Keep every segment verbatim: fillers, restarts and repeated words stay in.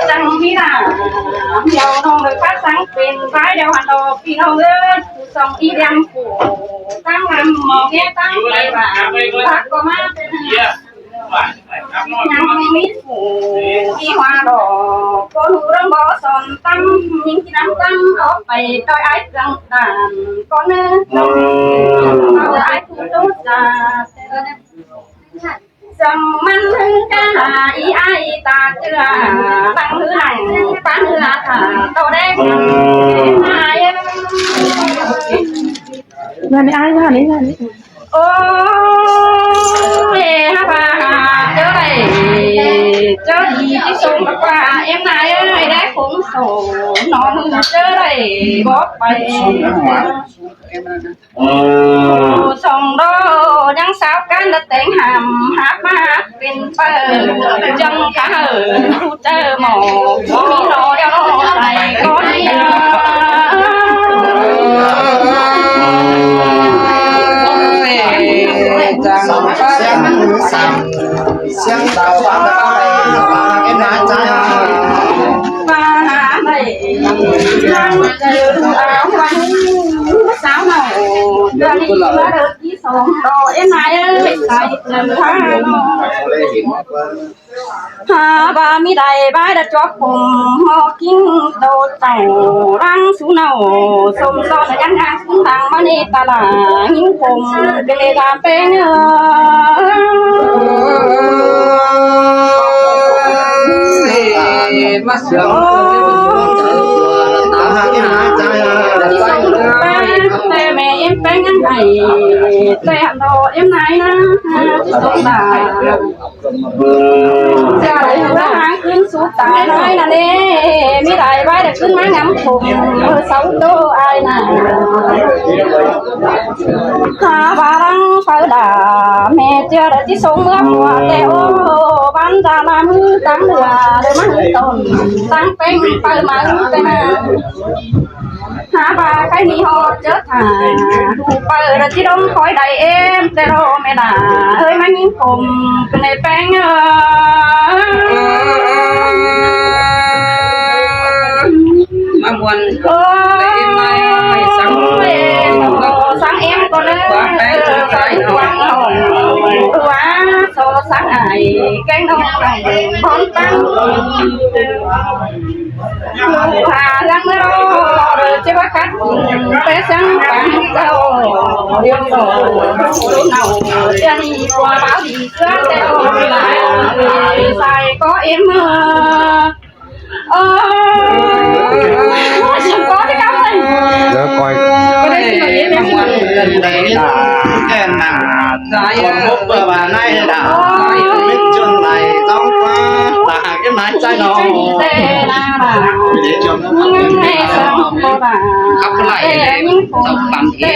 Chắng ꞌmí ꞌna, ꞌnéo ꞌnọng ꞌlới ꞌpá sắng pên ꞌpái ꞌlẹo hăn ꞌnọ ꞌpi ꞌnọng ới, phủ song ꞌi ꞌlẹo phủ, ꞌtáng ꞌlăm ꞌmo ꞌnghé ꞌtáng lai ꞌva, ꞌpá ꞌcọ ꞌmá pên ꞌnhắng ꞌmí phủ ꞌi ꞌhọa ꞌlọ, ꞌcốn ꞌhụ ꞌlớng bók son ꞌtáng, ꞌnhính ꞌchí ꞌnăm ꞌtáng ók pay ꞌtoi ải ꞌcương ꞌtan, ꞌcốn ꞌnớ ꞌtoi ải phủ ꞌtố cha. Song ꞌmắn ꞌhứ cá ꞌi ải ta ꞌchưa, lăng ꞌhứ lăng ꞌpán ꞌhứ a thả tô đéc ải. Ôi, hả bà, chớ đảy, chớ đi, đi sông ꞌva em nai ơi, đéc khốn khổ, nó mưng chớ đảy, bók pay. Song đó, ꞌnhắng sáo cán đa téng hăm, háp ꞌmá háp pên ꞌpớ, chắng cá hở, ꞌhụ chớ ꞌmo, ꞌmí nó đeo nó, sai có đi. Chắng cá hở, hả bà ꞌmí đảy bái đa chuốp phôm ꞌmo ꞌkính tô tảu lăng sú ꞌnọ, sôm son ꞌnhắng ꞌnhắng sú tang ꞌmá ꞌnị ta la ꞌhính phôm pên lê gam pên ơi. Ôi, ꞌmí song pên, ꞌmí ꞌmẹ em pên ꞌnhắng đảy, ꞌtẹ hẳn ꞌnọ em nai ꞌna, ꞌchí sông ta. Chả đảy hả háng ꞌcứn sú ta nói ꞌna ꞌnê, ꞌmí đảy bái đa ꞌcứn ꞌmá ngắm phôm, ơ, sáu tô ai ꞌna. Hả bà lăng phaư đa, ꞌmẹ ꞌchưa đa ꞌchí sông ꞌmứa ꞌpưa ꞌtẹ ô, bán đa ꞌlam ꞌhứ táng lửa, đa ꞌmá ꞌhứ tỏn, táng pên phaư ꞌmá ꞌhứ ꞌtẹ ꞌna. Hả bà khay ꞌnị ꞌhọt chớ thả, ꞌhụ phaư đa ꞌchí đom khói đảy êm ꞌtẹ ꞌló ꞌmẹ đa, ơi ꞌmá ꞌnhính phôm, pên đảy pên ơi. ꞌMá muôn. Ôi, sắng ôi, sắng em ꞌcọ ꞌnớ, sắng quang hỏng, tua, so sắng ải, kéng ꞌnọng, bón tăng. Hả, lăng ꞌmá ꞌló, ꞌchớ báu khắt, pé sắng pang cao, điêu đỏ, ꞌnọng, ꞌchớ đi qua báo đi, ꞌchớ tẹo, sai có em, ơ, Ơ, ôi, ôi, có cái cắm này. Giờ coi. Cái này thì là cái này là cái này là con búp bà này là. Ôi. Biết trường này tao quá. Là cái máy trái nó. Khắp cái này. Tao bắn cái.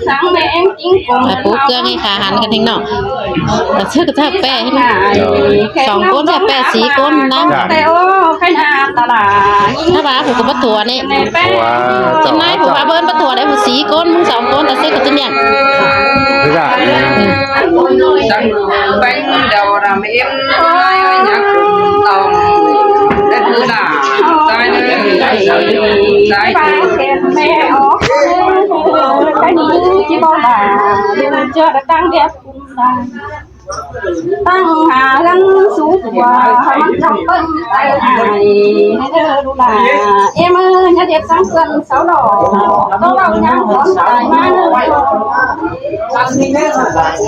Sáng nay em chính cùng. Pú ꞌcướng ꞌnị khả hẳn căn thính ꞌnọ. Tả ꞌsứ ꞌchọ ꞌpẹ ꞌhế ꞌnị. Song ꞌcốn ꞌchọ ꞌpẹ sí ꞌcốn ꞌnăng. Hả bà phủ ꞌcọ báu tua ꞌnị. Ua, ꞌchọ, ꞌnái phủ ꞌchọ. Bà bơn báu tua đảy phủ sí ꞌcốn, ꞌmứng song ꞌcốn tả ꞌsứ ꞌcọ ꞌchí ꞌnhắng. Thế à? Săng bánh đầu là mẹ em nói nhạc tòng. Cái thứ là sai nữa. Sai. Cái này chỉ có là chưa được tăng điểm. Tăng hà gắn sú tua, hả mắn chăm ꞌpứng tay ai, hãy đưa đu đà. Em ơi, nhớ đẹp sáng xuân sáu đỏ, tố bao nhang con tài ma.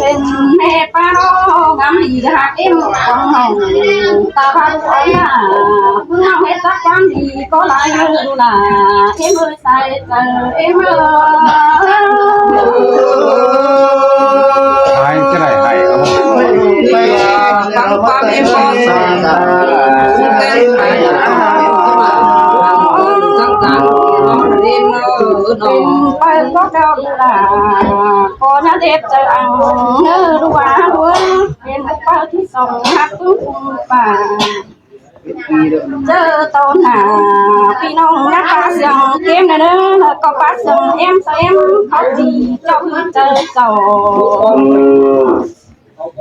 Bên mẹ pa đó, ngắm đi hạt em con hồng, ta ba đu ấy à, cứ ngắm hết chắc chắn đi, có lại đưa đu đà. Em ơi, Ai, cái này hay lắm. Có nhà đẹp trời ăn, nhớ đu ba đu, em có bao thứ sòng hát cũng không phải. Chớ tô nả, ꞌpi ꞌnọng ꞌnhá ꞌpá sương kém ꞌnớ ꞌnớ, ꞌcọ ꞌpá sương em sao em, khót đi ꞌchọ ꞌhứ chớ sổ.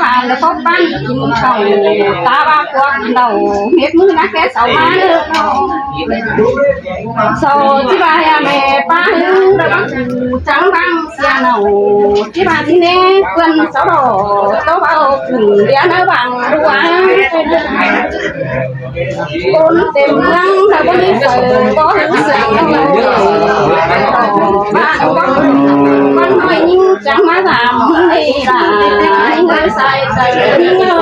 bản lỏ cốc ꞌpắn kin khảu, ta ꞌva cuốc đau, mết ꞌmứ ꞌnắc ké sau ꞌmá ꞌnớ. Sau ꞌchí ꞌva ꞌmẹ ꞌpá ꞌhứ đa ꞌváng, chắng ꞌváng sia nảu, ꞌchí ꞌva ꞌchí ꞌnê ꞌpươn sau đỏ, tốc ꞌvạu khửn ꞌviạk ꞌnớ ꞌváng đu ꞌva. ꞌCốn têm ꞌmướng ꞌnớ báu ꞌmí saư báu ꞌhứ sương ꞌnớ. ꞌVa ꞌcọ ꞌmắn ꞌnọi ꞌnhính chắng ꞌmá dăm ꞌnị đa, ꞌnhính sai saư ꞌnhính ꞌnớ.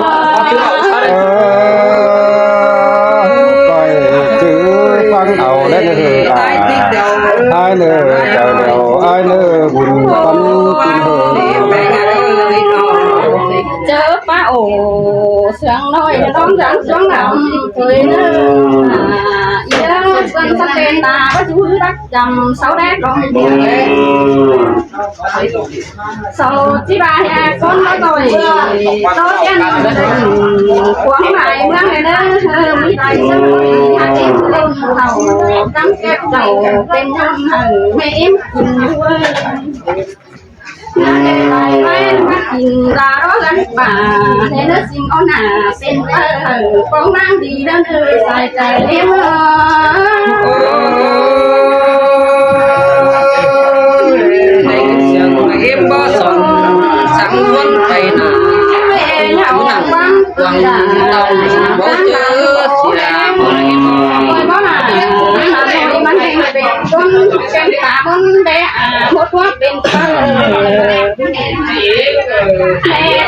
ꞌCoi ꞌchư ꞌphắng au ꞌlẹo ꞌnớ đa. Ái ꞌnớ chaư ꞌlẹo, ái ꞌnớ bun ꞌpắn kin ꞌhơ. ꞌChớ ꞌpá ổ sương ꞌnọi ꞌnọng dáng ꞌsuống lăm ꞌtoi ꞌnớ. ꞌA, ꞌnhính ꞌpươn sắp tên ta báu dú đắc chăm sau đé cỏng. Sau ꞌchí ꞌva ꞌcốn báu ꞌtoi, ꞌtố ꞌtiến cuông mai ꞌmướng ꞌnớ, ꞌmí tai sương hák ꞌếm ꞌlẹo hảư, cắm kép chảu pên ꞌnhọn hảư, ꞌmẹ ꞌếm kin ꞌhứ. ꞌMá kin đa đó gắn ꞌva, ꞌnê ꞌnớ ꞌsịn ók nả pên ꞌtơ hảư, cóng ꞌmáng đi đó ꞌnớ sai chaư ꞌếm ꞌnớ. ꞌMá ꞌếm báu son, sắng ꞌhuốn pay nả, ꞌmá ꞌnặn quảng tau báu ꞌchớ sia, ꞌmá ꞌếm báu nả, ꞌmắn ꞌhêng pên ꞌcốn pên ta ꞌmắn đé, ꞌmá ꞌhuống pên ꞌtơ. ꞌMẹ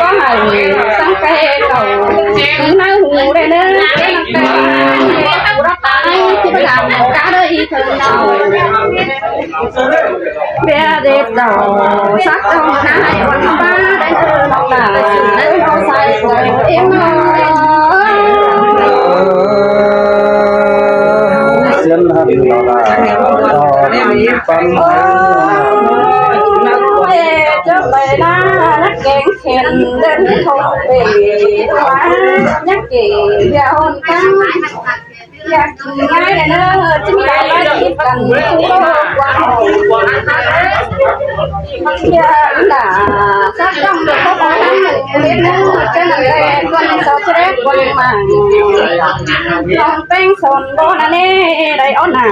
báu hảư sắng pay cảu, ꞌnhính ꞌhứ đé ꞌnớ, ꞌnhính ꞌhứ đé ta, ꞌchí ꞌva dăm cá đơi ꞌtơn nả. ꞌViạk đét đỏ, sắc trong ꞌnái ꞌvắn ꞌpá đé ꞌnớ ꞌnọng đa, ꞌnhính ꞌhứ sai saư ꞌếm ꞌnớ. ꞌSiến hăn ꞌnọng đa, đỏ ꞌpắn. Ôi, chớ pay ꞌnạ, ꞌnắc kéng khen, đen không pay, ꞌnhá, ꞌnhá kể, ꞌviạk hôn căng. ꞌViạk kin ꞌngai đé ꞌnớ, ꞌchí ꞌmí lai ꞌnọi đi căn, ꞌtố quảng hảư. ꞌViạk đa, sắc trong được có báu ꞌtáng ꞌnớ, chớ ꞌnặn đé, ꞌcốn sau ꞌchớ đé, ꞌcốn mảng. ꞌLong ꞌpéng son báu ꞌnặn ꞌnê, đảy ók nả.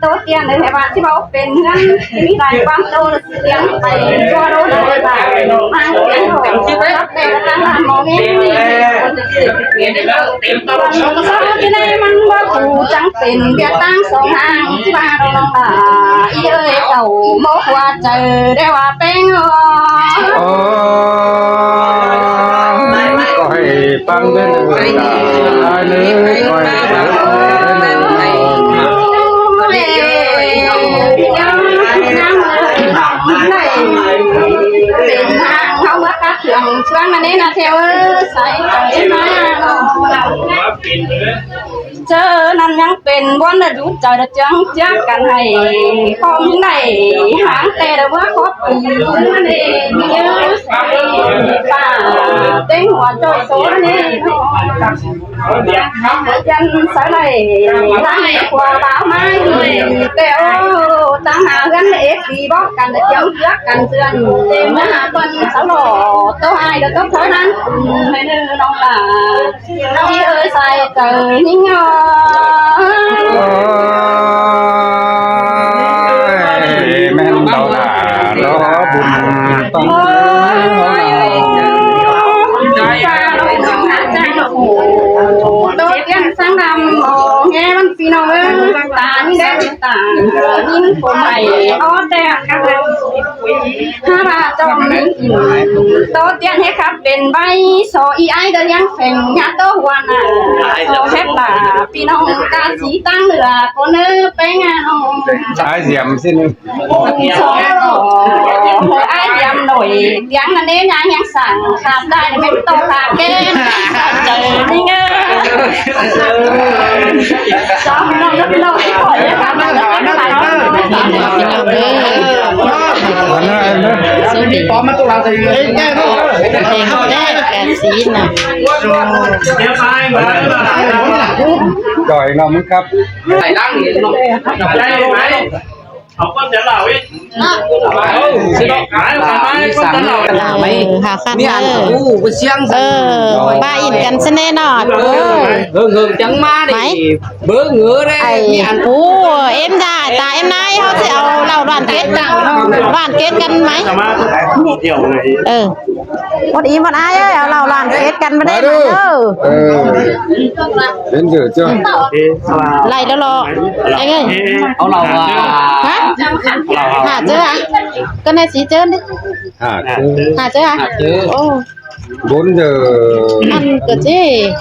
ꞌTố tiên ꞌnị hả, ꞌva ꞌchí báu pên ꞌhướn, ꞌmí lai ꞌquám ꞌtố ꞌsứ ꞌliệng pay ꞌchua đô đa ꞌva, ꞌmáng tiên ꞌhô, ꞌlặc ꞌtẹ ꞌtáng ꞌmá ꞌmó ꞌngé. ꞌTố tiên ꞌnị ꞌmắn ꞌva phủ chắng pên ꞌviạk ꞌtáng song hang, ꞌchí ꞌva đô đa ꞌva, ꞌí ơi, cảu ꞌmố ꞌquá chaư đé ꞌva ꞌpéng ꞌnớ. Ôi, ꞌcọ hảư ꞌpăng ꞌnớ, ꞌcọ hảư ꞌpăng ꞌnớ. ꞌChớ ꞌnặn ꞌnhắng pên ꞌvốn đa dú chaư đa ꞌchương ꞌchưa căn hảư ꞌcọ ꞌmí đảy háng ꞌtẹ đa ꞌmứa khót ꞌpứng ꞌnị, ꞌmí ꞌsứ pả ꞌtếng hua ꞌchội số ꞌnị. Dăn sáư đảy ꞌláng ꞌquá báo ꞌmá ꞌtẹ, ꞌtáng hả ꞌhướn ꞌlế phi bók căn đa ꞌchương ꞌchưa căn ꞌchương. ꞌMá hả ꞌpứng sáư lỏ ꞌtố ai đa ꞌtố thói ꞌnặn hảư ꞌnị ꞌnọng lả. ꞌNị ơi, sai cờ nhính ơi. Ôi, ꞌmen đaư lả, đaư bun ꞌtong. ꞌTố tiên sáng năm, ơ, nghe ꞌmắn phi ꞌnọng ơi, ta nhính đé, ta nhính cô mày, ó, ꞌtẹ, cắp ꞌnặn. Hả ꞌva ꞌchọ ꞌmí kin. ꞌTố tiên ꞌhế khắp pên ꞌvạy so ꞌí ải đa ꞌliếng pheng nhá ꞌtố ꞌhuan ꞌnạ. So khép ꞌva phi ꞌnọng ca sí ꞌtáng lửa cô ꞌnớ ꞌpéng ꞌnớ. Ải Diệm ꞌsịn. So ꞌhới ải Diệm nổi tiếng ꞌnặn ꞌnê nhá ꞌhiếng sảng khắp đảy ꞌmí ꞌtố khắp ken. Sảng chaư ꞌnị ꞌngớ. Khỏi ngắm khắp. Học con sẽ lào ấy. Lào mấy. Hả khăn. Ơ, ba in căn sân ꞌnê ꞌnọ. Hương hương trắng má đi. Bớ ngứa đấy. Ú, êm đa, ta êm ꞌnái, ꞌhọt sẽ au lảu đoàn kết căn. Đoàn kết căn ꞌmá. Ơ. Một ý một ai ơi, au lảu đoàn kết căn ꞌva đảy ꞌmá ꞌnớ. Ơ. Đến giờ chưa? Đảy đaư lo. Anh ơi. Au lảu à? Hả? Hả chứ hả? Cái này chỉ chứ đi. Hả chứ? Hả chứ hả? Hả chứ? Ồ. Bốn giờ. Ăn cái gì?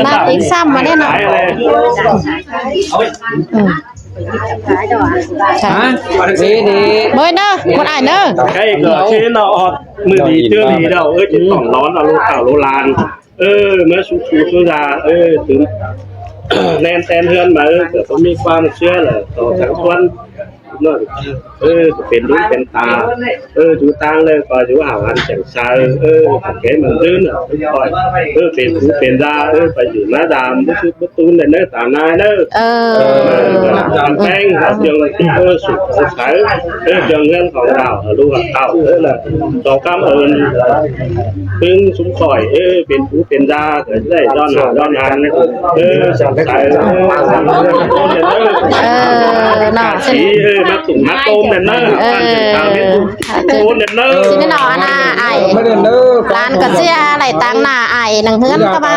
Ba tiếng xăm mà nên là. Ôi. Hả? Đi đi. Mới ꞌnớ, một ai ꞌnớ. Cái cờ trên nó ọt, mười đi chưa đi đâu, ơ, chỉ còn lón là lô cảo lô lan. Ơ, ꞌmá sú sú sú ra, ơ, tứm ꞌlen ten ꞌhướn ꞌmá, ơ, cọ ꞌmí ꞌquám ꞌchưa lả, tỏ sáng ꞌquám. Nó, ơ, cọ pên đú pên ta, ơ, dú ꞌtáng ꞌlẹo, ꞌcọ dú hảo hăn chẻng sai, ơ, cọ ké mẳn dưn, ơ, khỏi, ơ, pên phú pên da, ơ, pay dú ꞌmá dam, bút sút bút tún ꞌnớ, ta ꞌnái ꞌnớ. Ơ. Ăn ꞌpéng, ơ, dơng, ơ, sụp khong sai, ơ, dơng ꞌngớn khong đảo, ơ, ꞌlụk ꞌtạu, ơ, lả, ꞌtọ ꞌcắm ơn. ꞌPứng súng khỏi, ơ, pên phú pên da, ơ, đảy đon hả, đon hẳn, ơ, sảng sai, ơ, ơ, nó, sí, ơ, ꞌmá tủm ꞌmá tôm ꞌnặn ꞌnớ, ơ, ăn sảng sai, ơ, tôm ꞌnặn ꞌnớ. Xin nó ꞌnạ ai. Lan ꞌcọ sia đảy ꞌtáng ꞌnạ ai, nẳng ꞌhướn ꞌcọ ꞌva,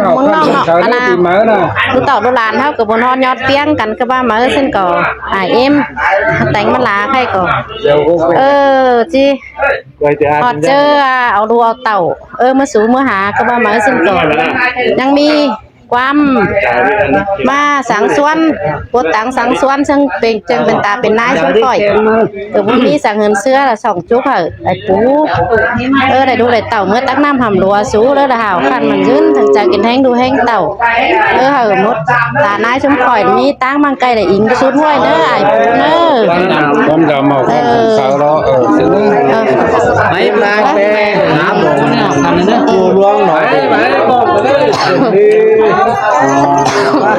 ꞌmướng ꞌnọng ꞌnọ, ꞌnạ. Đu ꞌtọ đu lan ꞌháu ꞌcọ báu ꞌhọt ꞌnhọt ꞌpiếng căn ꞌcọ ꞌva máư ꞌsịn ꞌcọ. Ai êm. Téng ꞌmá lá khay ꞌcọ. Ơ, ꞌchí. ꞌHọt ꞌchớ, à, au đu au tảu. Ơ, ꞌmá sú ꞌmá hả, ꞌcọ ꞌva máư ꞌsịn ꞌcọ. ꞌNhắng ꞌmí ꞌquám ꞌmá sáng suôn, bốt ꞌtáng sáng suôn, ꞌchương pên, ꞌchương pên ta pên ꞌnái ꞌchương khỏi. ꞌCọ báu ꞌmí sáng hưn ꞌsứa là sỏng chúc hảư, ai pú. Ơ, đảy đu đảy tảu ꞌmứa tắc ꞌnặm hẳm lua sú, ꞌlớ là hảo khăn mẳn dưn, thăng chaư kin ꞌhéng đu ꞌhéng tảu. Ơ, hảư mốt ta ꞌnái ꞌchương khỏi ꞌmí ꞌtáng ꞌmăng ꞌcay đảy ính sút ꞌhuội ꞌnớ, ai pú ꞌnớ. Con gà màu con cũng sao đó, ờ, xin ꞌnớ. Máy ba pe, hả, bộ, bộ luông nói.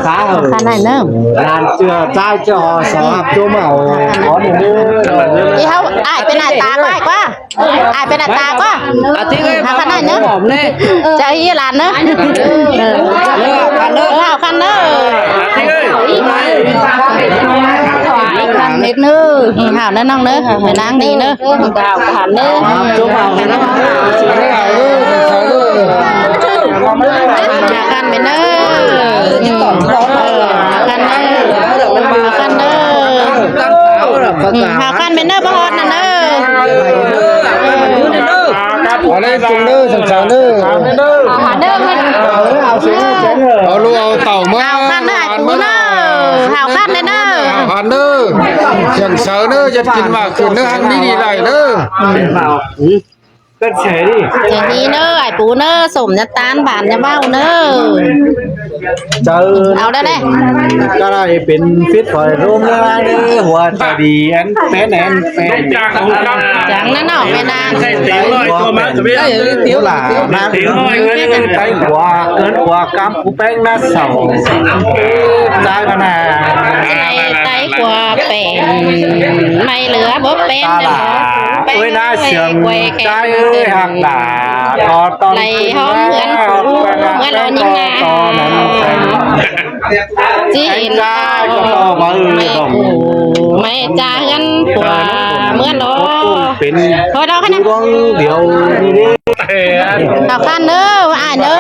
Khăn này ꞌnớ. Làm chưa, trai chưa, họ sao hạp chôm hả? Có được. Đi hông, ai, bên này ta có ai quá. Ai, bên này ta có. À, thích ơi, khăn này ꞌnớ. Hòm này. Chả ý là ꞌnớ. Ơ, khăn ꞌnớ. Ơ, khăn ꞌnớ. À, thích ơi. Tết ꞌnớ. Ừ, hảo ꞌnớ ꞌnọng ꞌnớ, phải ꞌnáng đi ꞌnớ. Hảo khăn ꞌnớ. Hảo khăn ꞌnớ. Hảo khăn ꞌnớ. Hảo khăn ꞌnớ. Ừ, hảo khăn ꞌnớ, báu ꞌhọt ꞌnớ. Hảo khăn ꞌnớ. Hảo khăn ꞌnớ. Hảo khăn ꞌnớ, ải pú ꞌnớ. Hảo khăn ꞌnớ. Hảo khăn ꞌnớ. Hảo khăn ꞌnớ. Chắng sau ꞌnớ, chắng kin ꞌmá khửn ꞌnớ, hăng đi đi đảy ꞌnớ. Chắng đi ꞌnớ, ải pú ꞌnớ, sôm ꞌnhá ꞌtan bản ꞌnhá ꞌvạu ꞌnớ. Au đảy đảy. Cái này pên phít khỏi rôm ꞌnớ, hua chả đi, én pên, én pên. Chắng ꞌnớ ꞌnọng, ꞌmen ꞌnáng. Hua pên, hua là ꞌnáng. Cái hua, ớn hua cắm cú péng ꞌná sảu. Chai ꞌva ꞌnạ. Chai, chai hua pên. ꞌMạy ꞌlứa báu pên. Ta là, ơi ꞌnạ siêng, chai ơi hạc đả. Có tòn đảy hóm ꞌngớn phủ, ꞌngớn lo ꞌnhính ꞌnạ. Chí hên ꞌmạy cú, ꞌmạy ꞌchá ꞌngớn phủ, ꞌngớn lo. Pên thôi đó khăn ꞌnạ. Điêu. Hảo khăn ꞌnớ, ải ꞌnớ.